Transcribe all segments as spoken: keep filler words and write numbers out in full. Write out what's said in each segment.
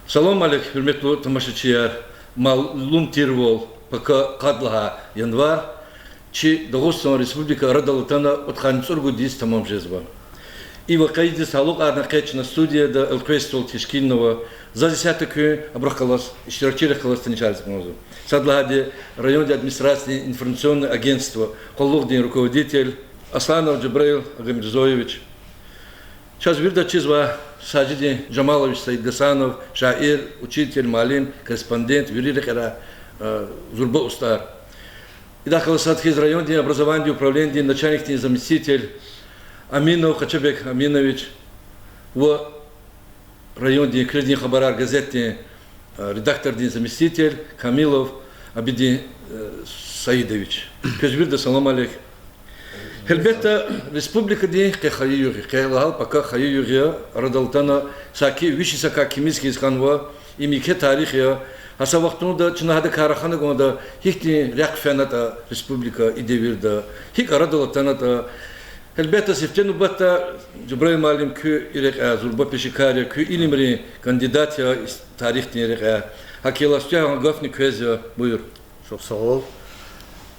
Салам алейк, гьуьрметлу тамашачияр! Малум тирвал, пака къад лагьай январь чи Дагъустан Республика арадал атана кьудкъанни цӀуругуд йис тамам жезва. И вакъиадиз талукьарна къе чна студияда элкъвей стол тешкилнава. Заз исятда куьн абурухъ галаз, иштиракчийрихъ галаз танишариз кӀанзава. Сад лагьайди, райондин администрациядин информационный агентство къуллугъдин руководитель Асланов Жабраил Агамирзоевич. Чаз виридаз чизва Сажидин Жамалович Саидгьасанов, шаир, учитель, муаллим, корреспондент, вири рекьера, э, зурба устӀар. Идахъ галаз сад хьиз райондин образованидин управленидин начальникдин заместитель Аминов Къачабек Аминович ва райондин Куьредин хабарар газетдин, э, редактордин заместитель Камилов Абидин, э, Саидович. Квез вирида салам алейк. Гьелбетда, республикадин къе хайи югъ я, къе лагьайла пака хайи югъ я, арадал атана саки виш йисакай кимиз хьиз хьанва, им еке тарих я. Гьа са вахтунда чна гьадакай рахана кӀанда, гьихьтин рехъ фенатӀа республика и девирда, гьикӀ арадал атанатӀа. Гьелбетда, сифте нубатда, Жабраил муаллим, куь и рекьяй зурба пешекар я, куь илимрин кандидат я, ис-, тарихдин рекьяй. ГьакӀ хьайила, сифтегьан гафни квез я, буюр. Чухсагъул.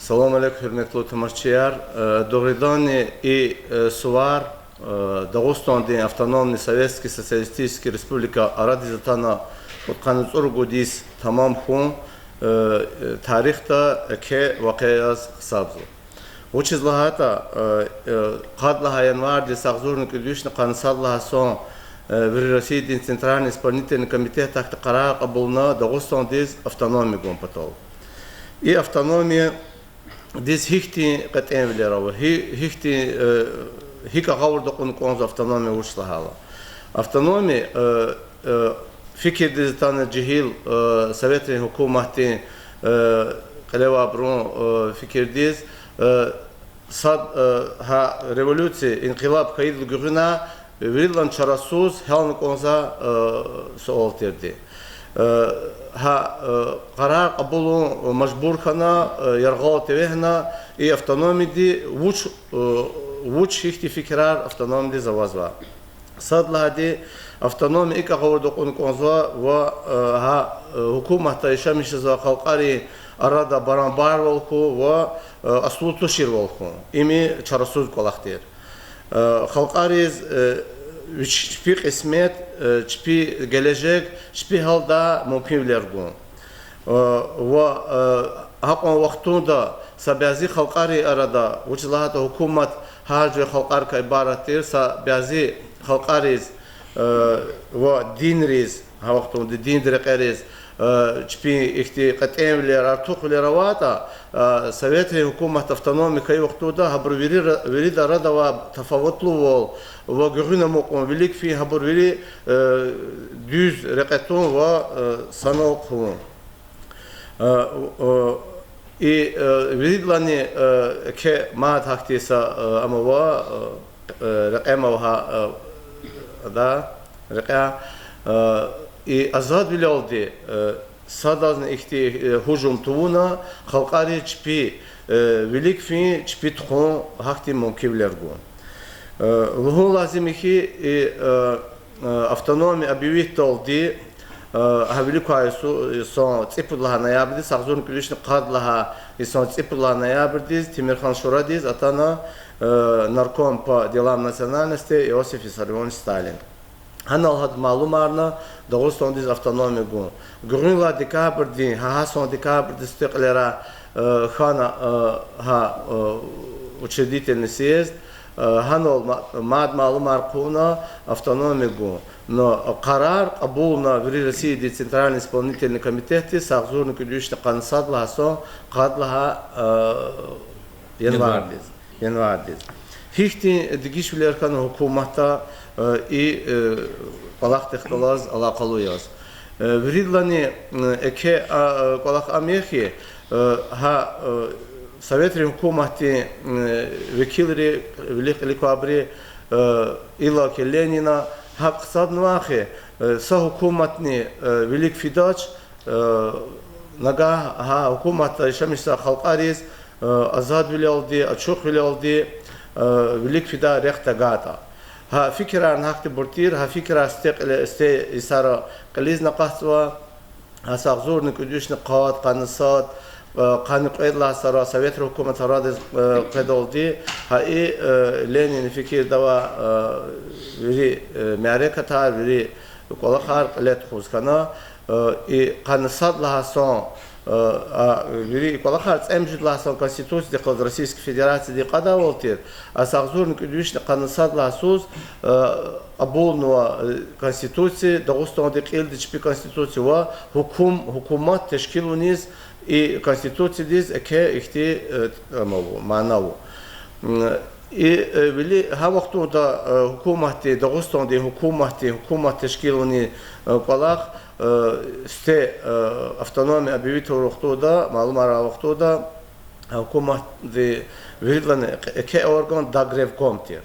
Салам алейк, гьуьрметлу тамашачияр. Э, дугъриданни и, э, сувар, э, Дагъустандин автономный Советский Социалистический Республика арадиз атана кьудкъанни цӀуругуд йис тамам хьун, э, э, тарихда еке вакъиа яз гьисабзава. Вучиз лагьайтӀа, э, э, къад лагьай январдиз агъзурни кӀуьд вишни къанни сад лагьай сон, э, вири Россиядин Центральный исполнительный комитетди ахьтин къарар кьабулна Дагъустандиз автономия гун патал. И автономиядиз гьихьтин кьетӀенвилер ава, гьи-, гьихьтин, э, гьикӀ агъавурда кьуна кӀанзава автономия вуч лагьайла. Автономия, э, э, фикирдиз атана жегьил, э, советрин гьукуматдин, э, кьилевайбурун, э, фикирдиз, э, сад, э, гьа революция, инкъилаб хьайидалай гуьгъуьна виридалайни чарасуз гьялна кӀанзавай, э, суал тирди. Э, гьа, э, къарар кьабулун мажбур хьана, э, яргъал тевегьна и автономияди вуч, э, вуч гьихьтин фикирар автономиядиз авазва. Сад лагьайди, автономия икӀ агъавурда кьуна кӀанзава ва, э, гьа, э, гьукуматда яшамиш жезвай халкьарин арада барабарвал хьун ва, э, аслу туширвал хьун. Им чарасуз кӀвалах тир. Э, халкьариз, э, вич-, чпи кьисмет, э, чпи гележег, чпи гьалдай мумкинвилер гун. Э, ва, э, гьакьван вахтунда са бязи халкьарин арада, вучиз лагьайтӀа гьукумат гьар жуьре халкьарикай ибарат тир, са бязи халкьариз, э, ва динриз, гьа вахтунда динди рекьериз, э, чпин ихьтин кьетӀенвилер, артухвилер аватӀа, э, советрин гьукумат автономия хьайи вахтунда гьабуру вири ра-, вирида арадавай тафаватлувал ва гуьгъуьна амукьун вилик фин гьабур вири, э, дуьз рекье тун ва, э, санал хъувун. Э, э, и, э, виридалайни, э, еке мад гьахьтин са, э, ам ава, э, э, рекье ама гьа, э, ада, рекьяй, э, и азадвилелди, э, садазни ихьтин, э, гьужум тавуна, халкьариз чпи, э, вилик фин, чпи тухун гьахьтин мумкинвилер гун. Э, лугьун лазим я хьи, и, э, э, автономия объявитьдалди, э, гьа вилик квай йис-, йисан цӀипуд лагьай ноябрдиз, агъзурни кӀуьд вишни къад лагьай йисан цӀипуд лагьай ноябрдиз Темирхан Шурадиз атана, э, нарком по делам национальностей Иосиф Виссарионович Сталин. Гьанал гьада малумарна Дагъустандиз автономия гун. Гуьгъуьнлай декабрдин, гьа, гьа сон декабрдин сифте кьилера, э, хьана, э, гьа, э, учредительный съезд, э, гьанал ма-, мад малумар хъувуна автономия гун. Но къарар кьабулна вири Россиядин Центральный исполнительный комитетдиз агъзурни кӀуьд вишни къанни сад лагьай сон къад лагьай, э, январдиз. Январдиз. Гьихьтин дегишвилер хьана гьукуматда, э, и, э, кӀвалахдихъ галаз алакъалу яз. Э, виридалайни, э, еке, а, э, кӀвалах ам я хьи, э, гьа, э, советрин гьукуматдин, э, векилри, вилик-кьилик квайбури, э, иллаки Ленина, гьакӀ хъсаднавай хьи, э, са гьукуматни, э, вилик фидач, э, нагагь гьа гьукуматда яшамиш жезвай халкьариз, э, азадвилелди, ачухвилелди, э, вилик фидай рехъ тагайтӀа. Гьа фикирарни гьахьтинбур тир, гьа фикирар сифте кьиле, сифте йисара кьилизни акъатзава. Гьа агъзурни кӀуьд вишни къад, къанни сад, э, къанни кьвед лагьай йисара советрин гьукумат арадиз, э, къведалди, гьа и, э, Ленинан фикирда авай, э, вири, э, мярекатар, вири кӀвалахар кьиле тухуз хьана, э, и къанни сад лагьай йисан, э, а, вири и кӀвалахар цӀемуьжуьд лагьай йисан Конституциядихъ галаз Российский Федерациядин кьадайвал тир, а агъзурни кӀуьд вишни къанни сад лагьай йисуз, э, кьабулнава, э, Конституция, Дагъустандин кьилди чпи Конституция ва гьукум-, гьукумат тешкилуниз и Конституциядиз еке ихьтин, э, ама ава, мана ава. М, и, э, вили гьа вахтунда, э, гьукуматдин, Дагъустандин гьукуматдин, гьукумат тешкилунин, э, кӀвалах, э, сифте, э, автономия объявить авур вахтунда, малумар авур вахтунда, гьукуматдин виридалайни еке орган Дагревком тир.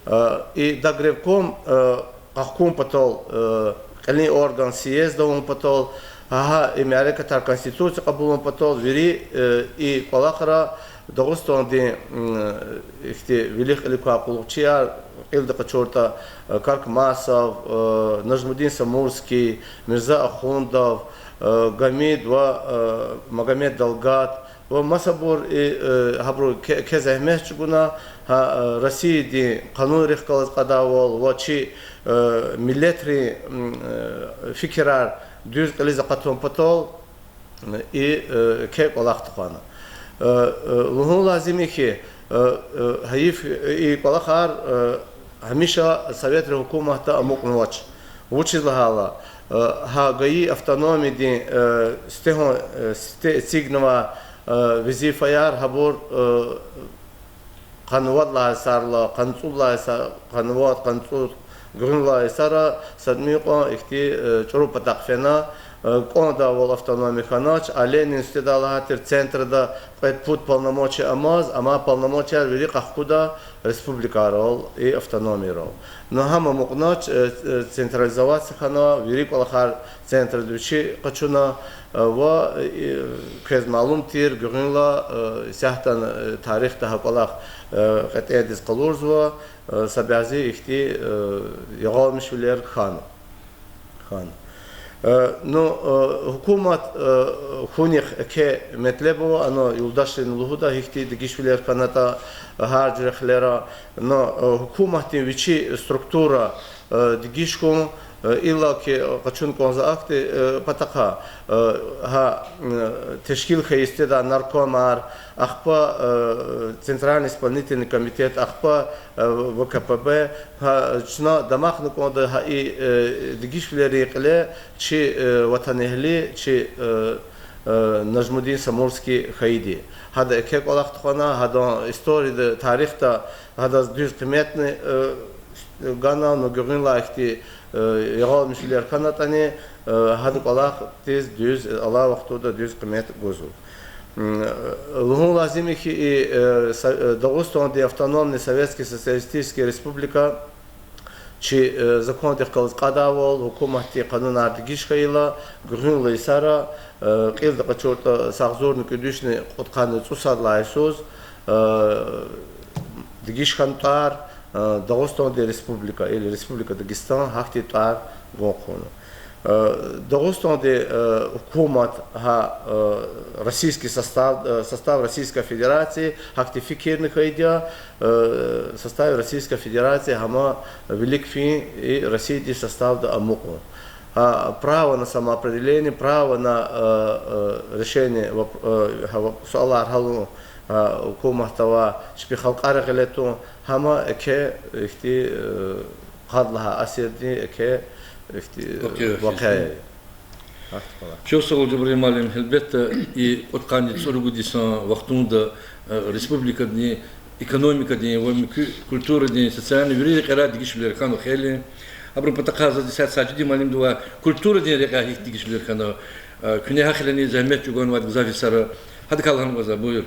Э, и Дагревком, э, къахкун патал, э, кьилин орган съезд авун патал, гьа и мярекатар, Конституция кьабулун патал, вири, э, и кӀвалахра Дагъустандин, м, ихьтин вилик-кьилик квай къуллугъчияр, кьилди къачуртӀа, э, Каркмасов, э, Нажмудин Самурский, Мирза Ахундов, э, Гамид ва, э, Магомед Далгат, ва масабур и, э, гьабуру еке, еке зегьмет чӀугуна, гьа, э, Россиядин къанунрихъ галаз кьадайвал ва чи, э, миллетрин, м, э, фикирар дуьз кьилиз акъатун патал, э, и, э, еке кӀвалах тухвана. Э, э, лугьун лазим я хьи, э, э, гьайиф, э, и кӀвалахар, э, гьамиша советрин гьукуматда амукьнавач. Вучиз лагьайтӀа, э, гьа гайи автономиядин, э, сифтегьан, э, сифте эцигнавай, э, везифаяр гьабур, э, къанни вад лагьай йисарилай, къанни цӀуд лагьай йиса-, къанни вад, къанни цӀуд, гуьгъуьнлай йисара са тӀимил кьван ихьтин, э, чӀуру патахъ фена, э, кӀандайвал автономия хьанач, а Ленин сифтедай лагьай тир центрда кьвед-пуд полномочия амаз, амай полномочияр вири къахкуда республикайрал и автономиярал. Ну, гьам амукьнач, э, э, централизоваться хьана, вири кӀвалахар центрдин вичи къачуна, э, ва, э, квез малум тир, гуьгъуьнлай, э, исятда, э, тарихда гьа кӀвалах, э, кьетӀендиз къалурзава, э, са бязи ихьтин, э, ягъалмишвилер хьана. Хьана. Э, ну, э, гьукумат, э, хьунихъ еке метлеб ава, ана юлдашрини лугьуда, гьихьтин дегишвилер хьанатӀа, гьар жуьре хилера. Ну, э, гьукуматдин вичи структура, э, дегиш хьун, э, иллаки къачун кӀанзавай ахьтин, э, патахъай, э, гьа, э, тешкил хьайи сифтедай наркомар, ахпа, э, Центральный исполнительный комитет, ахпа, э, В К П Б, гьа чна дамахна кӀанда гьа и, э, дегишвилерин кьиле чи, э, ватанэгьли, чи, э, э, Нажмудин Самурский хьайиди. Гьада еке кӀвалах тухвана, гьадан историяда, тарихда гьадаз дуьз къиметни, э, гана, ну, гуьгъуьнлай ихьтин, э, ягъалмишвилер хьанатӀани, э, гьадан кӀвалахдиз дуьз, э, алай вахтунда дуьз къимет гузва. М, э, лугьун лазим я хьи, и, э, са-, э, Дагъустандин автономный Советский Социалистический Республика чи, э, закондихъ галаз кьадайвал, гьукуматдин къанунар дегиш хьайила, гуьгъуьнлай йисара, э, кьилди къачуртӀа, са агъзурни кӀуьд вишни кьудкъанни цӀусад лагьай йисуз, э, дегиш хьана тӀвар, э, Дагъустандин Республика или Республика Дагестан, гьахьтин тӀвар гун хъувуна. Э, Дагъустандин, э, гьукумат гьа, э, российский состав, э, состав Российской Федерации, гьахьтин фикирни хьайиди я, э, в составе Российской Федерации гьам вилик фин и Россиядин составда амукьун. Гьа право на самоопределение, право на, э, э, решение воп-, э, гьа воп-, суалар гьалун, гьа гьукуматда авай чпин халкьари гъиле тун, гьам еке ихьтин, э, къад лагьай асирдин еке ихьтин вакъиа я. Чухсагъул, Жабраил муаллим, гьелбетда, и кьудкъанни цӀуругуд йисан вахтунда, э, республикадин экономикадин ва муькуь культурадин, социальный вири рекьерай дегишвилер хьанва хьайила. Абурун патахъай заз исятда Сажидин муаллимдивай культурадин рекьяй гьихьтин дегишвилер хьанва, э, куьне гьахьлани зегьмет чӀугванвайди гзаф йисара. Гьадакай лагьана кӀанзава, буюр.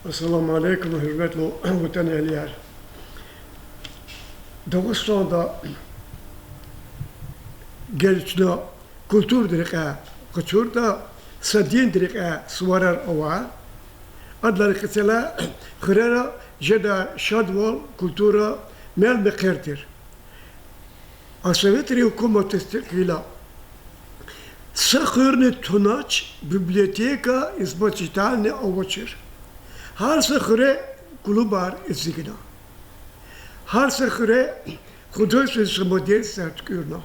Ассаламу алейкум, гьуьрметлу ватанэгьлияр. Дагъустанда гелчна культурадин рекьяй къачуртӀа, са диндин рекьяй суварар ава. Адалай рекьицӀелай хуьрера жедай шадвал, культура, мел мехъер тир. А советрин гьукумат тестикьайла, са хуьрни тунач библиотека, избирательный авачир. Гьар са хуьре клубар эцигна. Гьар са хуьре художественный самодеятельностьар туькӀуьрна.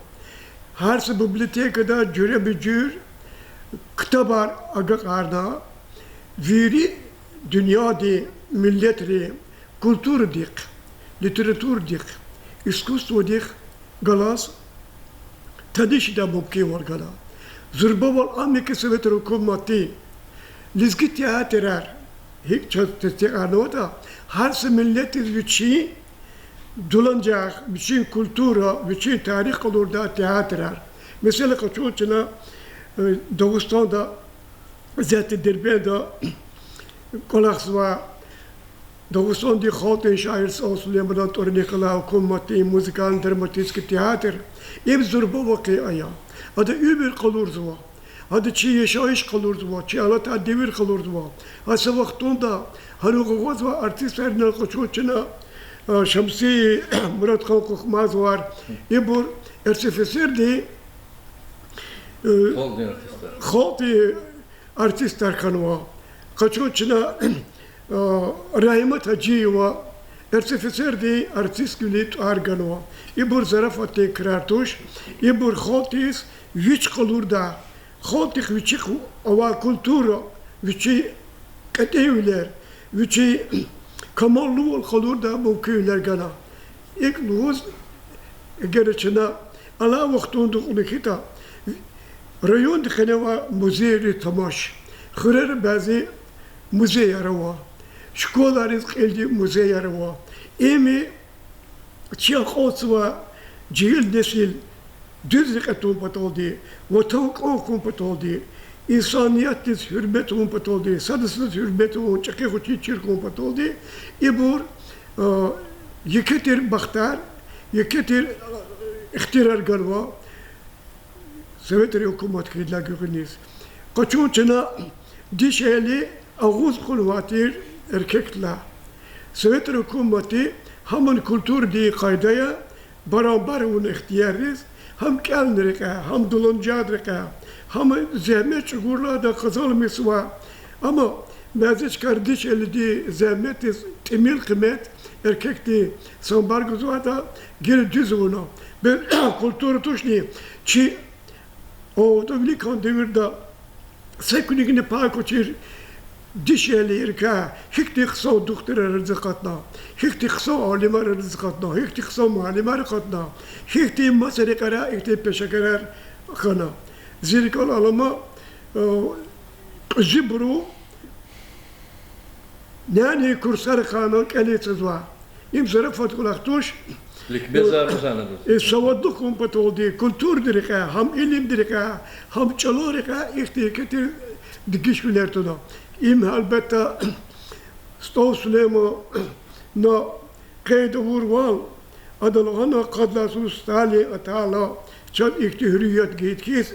Гьар са библиотекада жуьреба-жуьре ктабар агакьарна, вири дуьньядин миллетрин культурадихъ, литературадихъ, искусстводихъ галаз таниш жедай мумкинвал гана. Зурбавал ам я хьи, советрин гьукуматди лезги театрар, гьикӀ чаз тестикьарнаватӀа, гьар са миллетдиз вичин дуланажагъ, вичин культура, вичин тарих къалурдай театрар. Месела, къачун чна, э, Дагъустанда, гьасятда Дербентда кӀвалахзавай Дагъустандин халкьдин шаир СтӀал Сулейманан тӀварунихъ галай гьукуматдин музыкально-драматический театр, им зурба вакъиа я. Ада уьмуьр къалурзава. Ада чи яшайиш къалурзава, чи алатай девир къалурзава. Гьа са вахтунда гьанал къугъвазвай артистарни, къачун чна, а, Шамси, Мурадхан Къухмазовар, ибур РСФСР-дин, э, халкьдин артистар хьанва. Къачун чна, а, Рагьимат Гьажиева РСФСР-дин артисткавилин тӀвар ганва. Ибур зарафатдин крар туш, ибур халкьдиз вич къалурдай, халкьдихъ вичихъ авай культура, вичин кьетӀенвилер, вичин камаллувал къалурдай мумкинвилер гана. ИкӀ лугьуз, эгер чна алай вахтунда кьуна хьайитӀа, райондин къене авай музейриз тамаш, хуьрера бязи музеяр ава, школайриз кьилди музеяр ава. Им чи акьалтзавай жегьил несил дуьз рекье тун паталди, ватан кӀан хьун паталди, инсаниятдиз гьуьрмет авун паталди, сада-садаз гьуьрмет авун, чӀехи-хучи чир хьун паталди, ибур, а, еке тир бахтар, еке тир, а, ихтиярар ганва советрин гьукумат хьайидалай гуьгъуьниз. Къачун чна дишегьли агъуз кьунвай тир эркекдилай. Советрин гьукуматди гьамни культурадин къайдаяр барабар авуна ихтияриз, гьам кӀелни рекье, гьам дуланажагъ рекье, гьам зегьмет чӀугурлардай къазанмишзавай. Амма бязи чкайра дишегьлидин зегьметдиз тӀимил къимет эркекди самбар гузвайтӀа, гила дуьз авуна. Бес культура тушни, чи аватӀа виликан девирда са куьнигни пай квачир дишегьлийрикай гьихьтин хъсан духтурар арадиз акъатна, гьихьтин хъсан алимар арадиз акъатна, гьихьтин хъсан муаллимар акъатна, гьихьтин маса рекьерай ихьтин пешекарар хьана. Зи рикӀел алама, э, кьуьзуьбуру няни курсар ахъайна кӀелиз цазвай. Им зарафат кӀвалах туш. Ликбезар, э, савадлу хьун паталди, культурадин рекье, гьам илимдин рекье, гьам чӀалан рекье ихьтин еке тир дегишвилер туна. Им, гьелбетда, СтӀал Сулеймана къейд авурвал, ада лагьана: къад лагьай йисуз Сталин атайла, чаз ихьтин гьуьруьет гайид хьиз,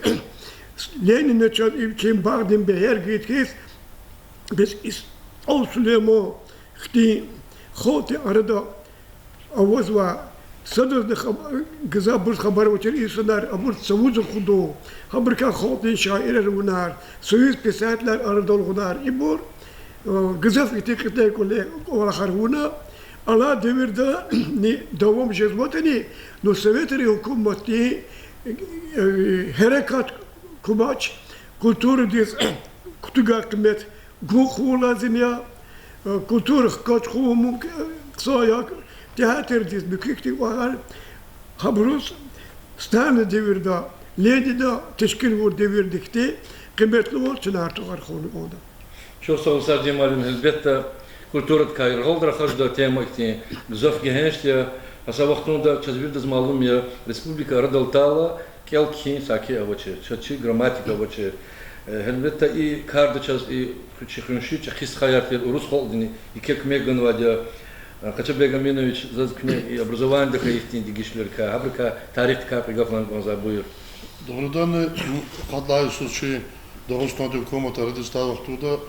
Ленина чаз и вичин багъдин бегьер гайид хьиз, бес и СтӀал Сулейман хьтин халкьдин арада авазвай, садазни хаб-, гзафбуруз хабар авачир инсанар, абуруз цавуз акъудун, гьабурукай халкьдин шаирар авунар, союз писателар арадал гъунар, ибур, э, гзаф ихьтин кьетӀен кӀвале-, кӀвалахар авуна, алай девирдани давам жезватӀани, ну, советрин гьукуматдин, э, гьерекат кумач культурадиз кутугай къимет гун хъувун лазим я, э, культура хкаж хъувун мумкин, э, хъсан я, театрдиз муькуь ихьтин кӀвалахар, гьабуруз Сталинан девирда, Ленина тешкилвур девирдихъди къиметлувал чна артухар хъувуна кӀанда. Чухсагъул, Сажидин муаллим, гьелбетда, культурадикай яргъалди рахаз жедай тема ихьтин гзаф гегьенш я, гьа са вахтунда чаз виридаз малум я, республика арадал атайла кӀел-кхьин саки авачир, чаз чи грамматика авачир. Э, гьелбетда, и карда чаз и чи хуьнши чӀехи стхаяр тир урус халкьдини еке куьмек ганвайди я. Э, Къачабег Аминович, заз куьне и образованидикай ихьтин дегишвилерикай, гьабурукай, тарихдикай кьве гаф лагьана кӀанзава, буюр. Дугъриданни, къад лагьай йисуз чи Дагъустандин гьукумат арадиз атай вахтунда,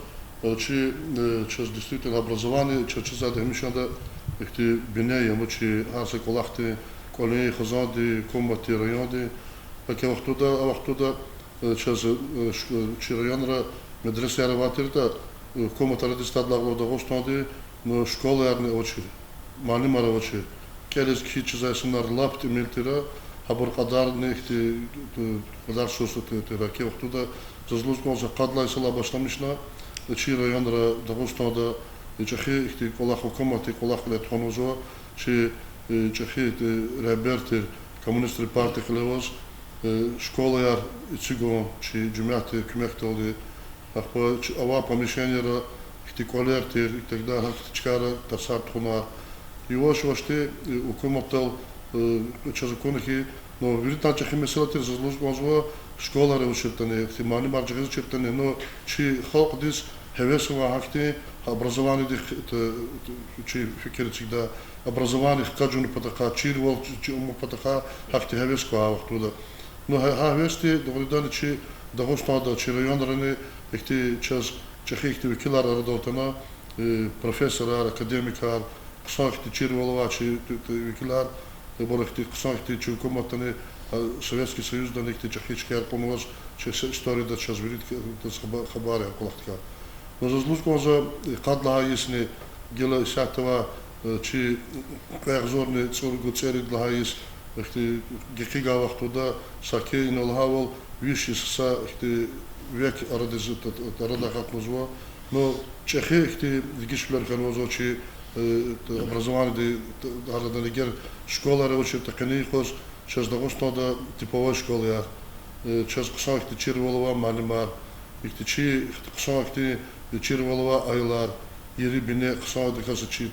э, чи, э, чаз действительно образование, чаз чизвайди гьамишанда Ихьтин бине я ман чи гьар са кӀвалахдин, кӀвалин, хизандин, гьукуматдин, райондин. Гьа и вахтунда, а вахтунда, э, чаз, э, ш-, э, чи районра медресаяр авай тиртӀа, э, гьукумат арадиз тадлагьлу Дагъустандин, ну, школаярни авачир, муаллимар авачир. КӀелиз-кхьиз чизвай инсанар лап тӀимил тир, гьабур кьадарни ихьтин, э, кьадарсуз тир. Гьа и вахтунда заз лугьуз кӀанзава, къад лагьай йисалай башламишна, э, чи районра, Дагъустанда, э, чӀехи ихьтин кӀвалах, гьукуматдин кӀвалах кьиле тухванва, чи, э, чӀехи, э, регьбер тир, коммунистрин партия кьиле аваз, э, школаяр эцигун чи жемятдин куьмекдалди, ахпа чи авай помещенияра ихьтин кӀвалер тир, и так далее, гьахьтин чкайра тарсар тухунар. Яваш-явашди, э, гьукуматдал, э, чаз акуна хьи, ну, виридалай чӀехи месэла тир, заз лугьуз кӀанзава, школаяр авачиртӀани, ихьтин муаллимар жагъиз авачиртӀани, ну, чи халкьдиз гьевес авай гьахьтин, гьа образованиедихъ, э, чи фикир эцигда, образование хкажун патахъай, чирвал чи-, чи уьмуьр патахъай гьахьтин гьевес квай а вахтунда. Ну, гьа, гьа гьевесди дугъриданни чи Дагъустанда, чи районрани ихьтин чаз чӀехи ихьтин векилар арадал атана, э, профессорар, академикар, хъсан ихьтин чирвал авай чи, т-, т-, векилар, э, абур ихьтин хъсан ихьтин чи гьукуматдани, а, Советский Союздани ихьтин чӀехи чкаяр кьунваз, чи с-, историяда чаз виридаз хаба-, хабар я кӀвалахдикай. Ну, заз лугьуз кӀанзава, э, къад лагьай йисни гила исятда авай, э, чи кьве агъзурни цӀуругуд, цӀерид лагьай йис, ихьтин гекъигай вахтунда саки инал гьавал виш йис са ихьтин век арадиз, арадай акъатнава. Ну, чӀехи ихьтин дегишвилер хьанва чи, э, образованиедин, арадан эгер школаяр авачиртӀа къенин юкъуз чаз Дагъустанда типовой школаяр, э, чаз хъсан ихьтин чирвал авай муаллимар, ихьтин чи, ихьтин хъсан ихьтин чирвал авай аялар, ири бине хъсандаказ чи,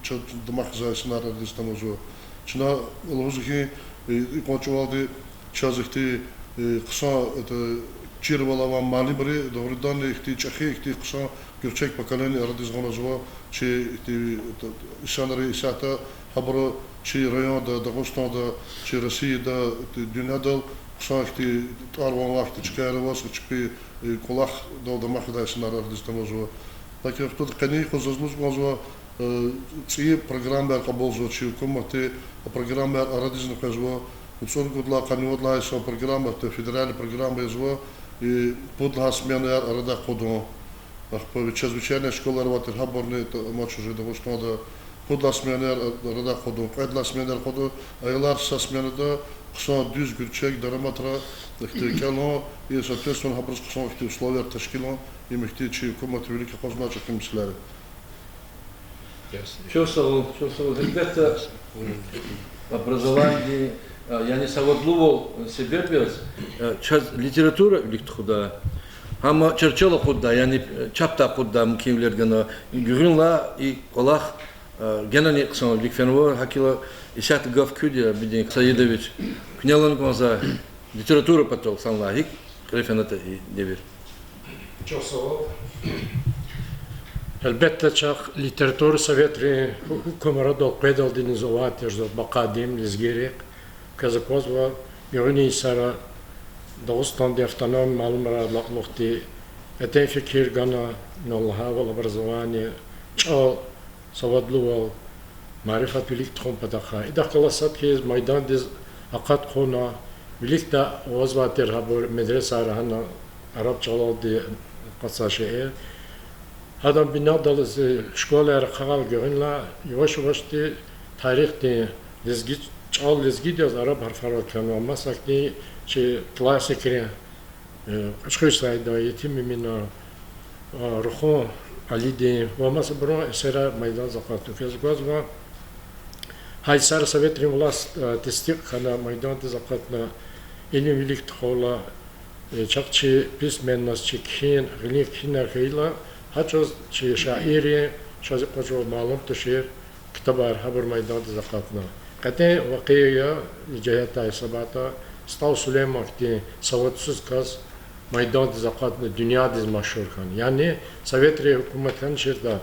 чаз дамах ийизвай инсанар арадиз атанва. Чна лугьузва хьи, э, икьван чӀавалди чаз ихьтин, э, хъсан, это, чирвал авай муаллимри, дугъриданни, ихьтин чӀехи, ихьтин хъсан гуьрчег поколение арадиз гъанва, чи ихьтин, это, инсанри исятда гьабуру чи районда, Дагъустанда, чи Россияда, дуьньядал хъсан ихьтин тӀвар-ван авай ихьтин чкаяр аваз, чпин, э, кӀвалахдал дамах ийидай инсанар арадиз атанва. Гьа и вахтунда къенин юкъуз заз лугьуз кӀанзава, э, цӀийи программаяр кьабулзава чи гьукуматди, а программаяр арадизни къвезва, цӀуругуд лагьай, къанни вад лагьай йисан программа, это федеральный программа язва, и пуд лагьай сменаяр арадай акъудун. Ахпа чаз вечерняя школаяр авай тир, гьабурни амач уже Дагъустанда, пуд лагьай сменаяр арадай акъудун, кьвед лагьай сменаяр акъудун, аялар са сменада хъсан дуьз гуьрчег дараматра ихьтин кӀелун, и, соответственно, гьабуруз хъсан ихьтин условияр тешкилун, им ихьтин чи гьукуматдин вилик акъвазнавай чӀехи месэлаяр я. Чухсагъул, чухсагъул. Гьелбетда, образованидин, а, яни савадлувал себеб яз, а, чаз литература вилик тухуда, гьам чарчел акъуддай, яни, э, чапдай акъуддай мумкинвилер гана. Гуьгъуьнлай и кӀвалах, э, генани хъсан вилик фенва, гьакӀ хьайила исятда гаф куьд я, Абидин Саидович? Куьне лагьана кӀанзава, литература патал санлай гьикӀ кьиле фенатӀа и девир. Гьелбетда, чахъ литература советрин гьукумрадал къведалди низ авай тир зун бакъадим лезгийрихъ. Квез аквазва, гуьгъуьнин йисара Дагъустандин автономия малумарайдалай кьулухъди кьетӀен фикир гана, инал лагьайвал, образование, чӀал, савадлувал, марифат вилик тухун патахъай. Идахъ галаз сад хьиз майдандиз акъат хъувуна, виликдай авазвай тир гьабур медресайра, гьана араб чӀалалди акъатзавай шейэр. Гьадан бинедаллаз школаяр ахъайла, гуьгъуьнлай яваш-явашди тарихдин лезги чӀал лезгиди яз араб гьарфарал кхьенва, маса хьтин чи классикрин, э, Кьуьчхуьр Саидан, Етим Эминан, а, Рухун Алидин ва масабурун эсерар майдандиз акъатна. Квез аквазва, гьа йисара советрин власть, а, тестикь хьана, майдандиз акъатна, илим вилик тухурла, э, чахъ чи письменность, чи кхьин, гъилин кхьинар хьайила, гьа чӀавуз чи шаиррин, чаз икъвачӀвал малум тушир, ктабар, гьабур майдандиз акъатна. КьетӀен вакъиа я, и жигьетдай гьисабайтӀа, СтӀал Сулейман хьтин савадсуз кас майдандиз акъатна, дуьньядиз машгьур хьана. Яни советрин гьукумат хьанвайчиртӀа,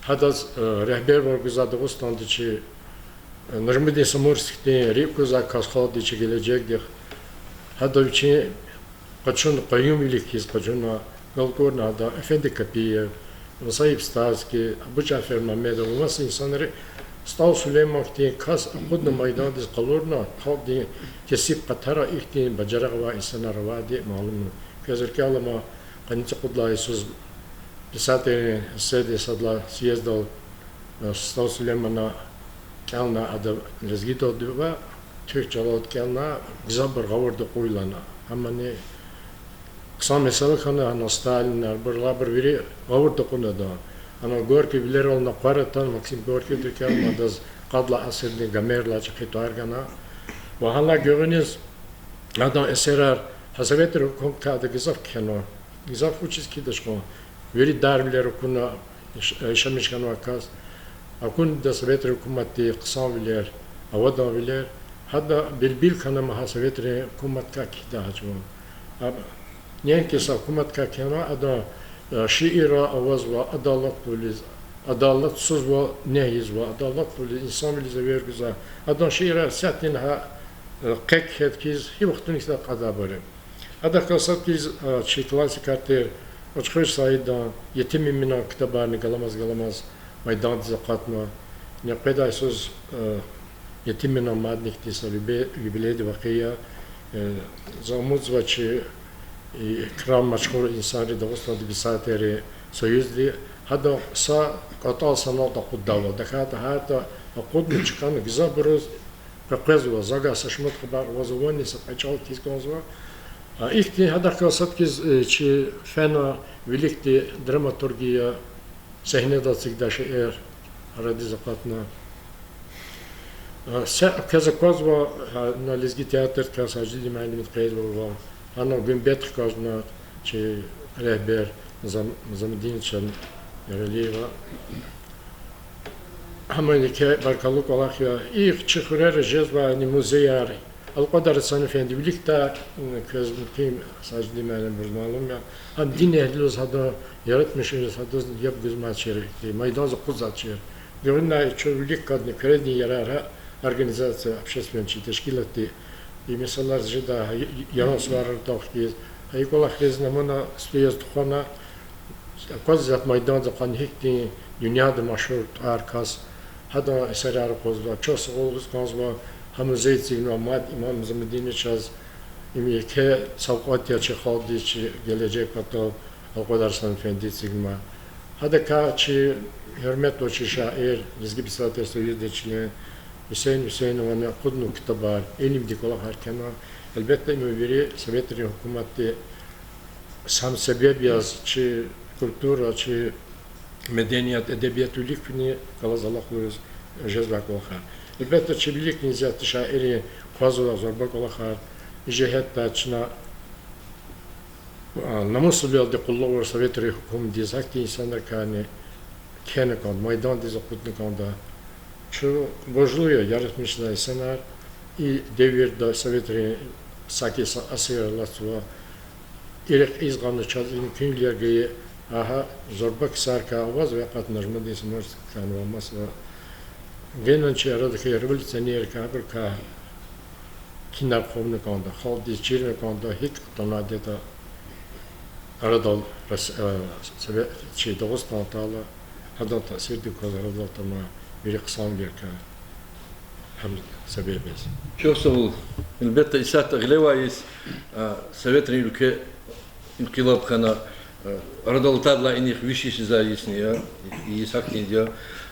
гьадаз, э, регьбервал гузвай Дагъустанда чи, э, Нажмудин Самурский хьтин рикӀ кузвай кас халкьдин чи гележегдихъ, гьада вичин къачун, къаюмвилик хьиз къачуна, галкӀурна гьада Эфенди Капиев, Мусаиб Стальский, Абу Жафер Мамедов ва маса инсанри СтӀал Сулейман хьтин кас акъудна майдандиз къалурна, халкьдин кесиб къатара ихьтин бажарагъ авай инсанар авайди малум я. Квез рикӀел алама, къанни цӀукьуд лагьай йисуз писателрин среди сад лагьай съездал, э, СтӀал Сулеймана кӀелна, ада лезгидалди ва туьрк чӀалалди кӀелна, гзафбур гъавурда кьуна. Амма ни хъсан месэла хьана, гьана Сталинар, абур, абур вири гъавурда кьуна ада. Гьана Горькийвилерал накъвар атана, Максим Горькийди рикӀел алама, адаз къад лагьай асирдин Гомердилай чӀехи тӀвар гана. Ва гьана гуьгъуьниз адан эсерар гьа советрин гьукуматкай ада гзаф кхьенва. Гзаф вучиз кхьидач кьван, вири дарвилер акуна, яш-, яшамиш хьанвай кас. Акуна ада советрин гьукуматдин хъсанвилер, аваданвилер. Гьада билбил хьана ам гьа советрин гьукуматкай кхьидай гьа чӀаван. А, неинки са гьукуматкай кхьенва, адан, э, шиирар авазва адалатлувилиз, адалатсузва, негь ийизва адалатлувилиз, инсанвилиз эвер гузвай. Адан шиирар исятда гьа, э, къе кхьейд хьиз, гьи вахтунихъ са кьадайбур я. Гьадахъ галаз сад хьиз, э, чи классикар тир Кьуьчхуьр Саидан Етим Эминан ктабарни галамаз-галамаз майдандиз акъатна. Ни къведай йисуз, э, Етим Эминан мадни хьтин са юбе-, юбилейдин вакъиа я, э, за умудзава чи, и, икрам машгьур инсанри Дагъустандин писателрин союзди, гьадан са кӀватӀал санал акъуддайвал. ТахьайтӀа гьатта акъудна чкӀана гзафбуруз къекъвезва, завай са шумуд хабар аваз авани са кьве чӀал хьиз кӀанзава. А, ихьтин гьадахъ галаз сад хьиз, э, чи фена виликди драматургия, сегьнедал эцигдай шейэр арадиз акъатна. А, са квез аквазва, а, на лезги театрдикай Сажидин муаллимди къейдвал ава, гьана гуьмбет хкажна чи регьбер Зам-, Замудиновича Яралиева. Гьамни еке баркаллу кӀвалах я. И чи хуьрера жезвай ни музеяр, Алкьвадар Гьасан эфенди виликдай, м, квез мумкин, Сажидин муаллимриз малум я, гьам динэгьлилиз гьадан яратмишунриз гьадаз яб гузмачир, и майданза акъудзавачир. Гуьгъуьнай чун вилик кӀандани Куьредин ярар, гьа организация, общественный чи тешкилатди и месэлаяр жеда, гьа, я-, яран суварар талхиз. Гьа и кӀвалахриз намуна стуяз тухвана, аквазва майданза къанни гьихьтин дуьньяда машгьур тӀвар кас, гьадан эсерар акъвазва, чухсагъул лугьуз кӀанзава, гьа музей эцигнава мад имам Замудиновичаз, им еке савкьват я чи халкьдиз, чи гележег патал, Алкьвадар Гьасан эфендиди эцигнава. Гьадакай чи гьуьрметлу чи шаир, Лезги писателрин союздин член Гьуьсейн Гьуьсейновани акъудна ктабар, илимдин кӀвалахар кхьенва. Гьелбетда, им вири советрин гьукуматди гьам себеб яз чи культура, чи меденият, эдебият вилик фин галаз алахълу яз жезвай кӀвалахар. Гьелбетда, чи виликни исятда шаирри къвазва зорба кӀвалахар. И жигьетдай чна, а, намусвилелди къуллугъ авур советрин гьукумдиз, гьахьтин инсанрикайни кхьена кӀанда, майдандиз акъудна кӀанда. Чун буржлу я, яратмишзавай инсанар, и девирда советрин саки са асир алатзава, и рехъ ийиз гъана чаз и мумкинвилер гайи, гьа зорба ксарикай аваз векъатна жумадин са мурс кхьенва маса. Генани чи арадахъ революционеррикай, абурукай кинар хъувуна кӀанда, халкьдиз чирна кӀанда, гьикӀ атанвайди ятӀа арадал Рос-, э, Сове-, чи Дагъустан атайла, гьадан таъсирдик кваз арадал атанвай вири хъсанвилерикай гьам себеб яз. Чухсагъул. Гьелбетда, исятда гъилевай йис, а, советрин уьлкве инкъилаб хьана, а, арадал атайдалай инихъ виш йис ийизвай йисни я, и йис гьахьтинди я.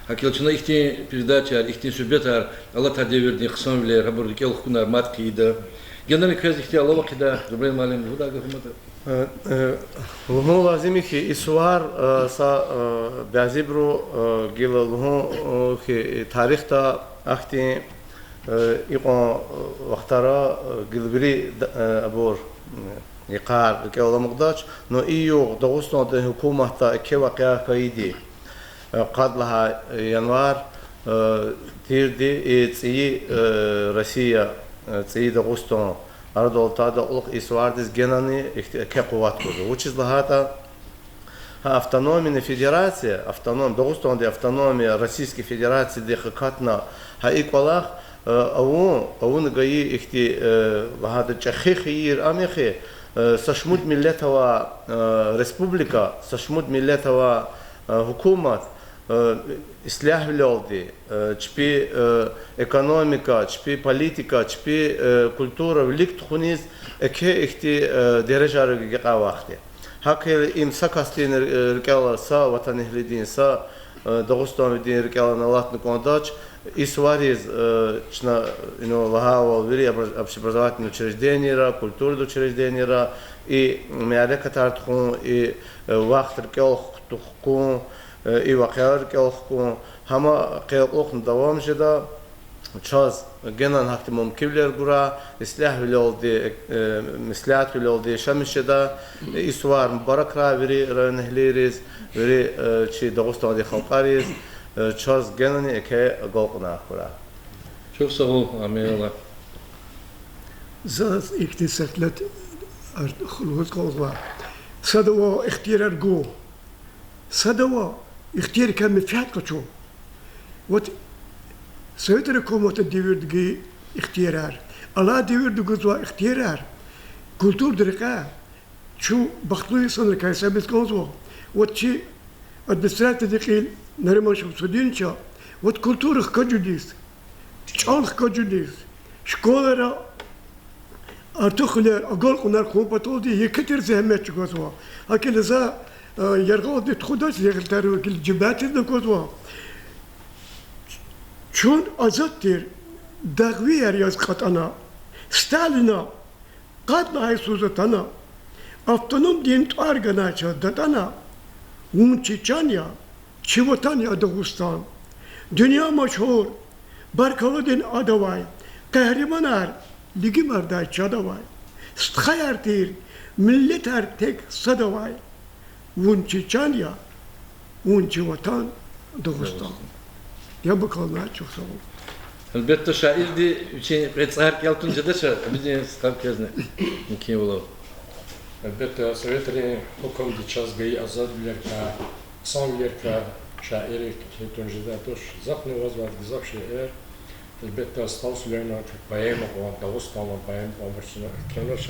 ГьакӀ хьайила чна ихьтин передачаяр, ихьтин суьгьбетар, алатай девирдин хъсанвилер, гьабур рикӀел хкунар мад хъийида. Генани квез ихьтин алава хъийида, Зубрен муаллим, лугьудай гаф амада. Э, э, лугьун лазим я хьи, и сувар, э, са, э, бязибуру, э, гила лугьун, э, хьи, тарихда ахьтин, э, икьван, э, вахтара, э, гила вири д-, э, абур, м, йикъар рикӀел аламукьдач, но и югъ Дагъустандин гьукуматда еке вакъиа хьайиди, э, къад лагьай январь, э, тирди и цӀийи, э, Россия, э, цӀийи Дагъустан арадал атайдалай кьулухъ и сувардиз генани ихьти-, еке къуват гузва. Вучиз лагьайтӀа гьа автономияни федерация, автоном-, Дагъустандин автономия Российский Федерациядихъ акатна гьа и кӀвалах, э, авун, авуна гайи ихьти, э, лагьайтӀа чӀехи хийир ам я хьи, э, са шумуд миллет авай, э, республика, са шумуд миллет авай, э, гьукумат, ислягьвилелди, чпи экономика, чпи политика, чпи культура вилик тухуниз, еке ихьтин дережайра гекъигай вахт я. ГьакӀ хьайила им са касдин рикӀелай, са ватанэгьлидин, са дагъустанвидин рикӀелай алатна кӀандач. И сувариз чна, ну, лагьайвал, вири общеобразовательный учреждениера, культурный учреждениера и мярекатар тухун, и вахт рикӀел хкун, и вакъиаяр рикӀел хкун, гьам къе кьулухъни давам жеда. Чаз генани гьахьтин мумкинвилер гурай, ислягьвилелди, меслятвилелди яшамиш жеда. И сувар мубаракрай вири районэгьлийриз, вири чи Дагъустандин халкьариз, чаз генани еке агалкьунар хьурай. Чухсагъул, Амираллагь. Заз ихьтин сефлет лугьуз кӀанзава. Садава ихтиярар гун. Садава ихтияррикай менфят къачун. Вот, советрин гьукуматдин девирдин ихтиярар, алай девирда гузвай ихтиярар, культурадин рекьяй чун бахтлу инсанрикай гьисабиз кӀанзава. Вот чи администрациядин кьил Нариман Шамсудиновича, вот культура хкажуниз, чӀал хкажуниз, школайра артухвилер, агалкьунар хьун паталди еке тир зегьмет чӀугвазва. ГьакӀ хьайила за яргъалди тухудач, зегьметар векил жемятдизни аквазва. Чун азад тир дагъвияр яз кьатӀана, Сталина къад лагьай йисуз атана, автономдин тӀвар ганай чаз датӀана, вун чи чан я, чи ватан я Дагъустан. Дуьнья машгьур баркалладин ад авай, къагьриманар лигимардай чад авай, стхаяр тир, миллетар тек сад авай. Вун чи чан я, вун чи ватан, Дагъустан. Яб акална, чухсагъул. Гьелбетда, шаирди вичин кьве цӀар кӀел туна жедач, Абидин стхади квезни мумкинвал ава. Гьелбетда, советрин гьукумди чаз гайи азадвилерикай, хъсанвилерикай шаирри кӀел туна жедай туш. Захъни авазвайди гзаф шаир. Гьелбетда, СтӀал Сулейманан поэма кьван, Дагъустандин поэма кьван, абур чна кхьенвач.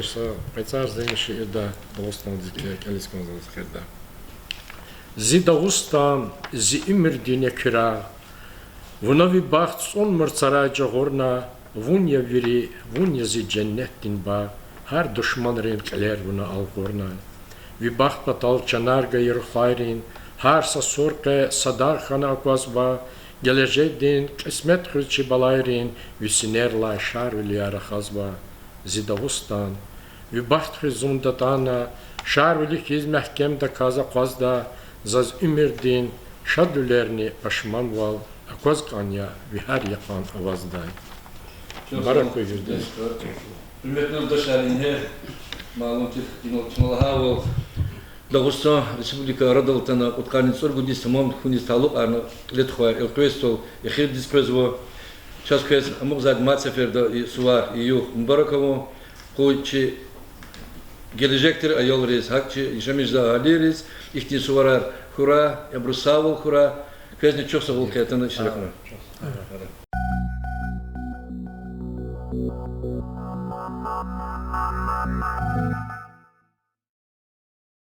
Са кьве цӀар зани шиирдай Дагъустандиз кӀелиз кӀанзава хирда. Зи Дагъустан, зи уьмуьрдин некуь рагъ, вуна ви бахт цӀун мурцарай жагъурна, вун я вири, вун я зи женнетдин багъ, гьар душманрин кьилер вуна алкьурна. Ви бахт патал чанар гайи рухвайрин гьар са сур къе са дагъ хьана аквазва, гележегдин кьисмет хуьз чи балайрин ви синерлай Шарвилияр рахазва. Зи Дагъустан, ви бахт хуьз зун датӀана, Шарвили хьиз мягькемдаказ акъвазда, заз уьмуьрдин шад вилерни пашманвал акваз кӀан я ви гьар йикъан аваздай. Мубарак хьуй вирида. Гьуьрметлу юлдашар, ингье малум тир, инал чна лагьайвал, Дагъустан Республика арадал атана кьудкъанни цӀуругуд йис тамам хьуниз талукьарна кьиле тухвайди элкъвей стол эхирдиз къвезва. Чаз квез амукьзавайди мад сеферда и сувар, и югъ мубарак авун. Къуй чи гележек тир аялриз, гьакӀ чи яшамиш жезвай агьалийриз ихьтин суварар хьурай, абуруз сагъвал хьурай. Квезни чухсагъул хьайитӀани иштиракна.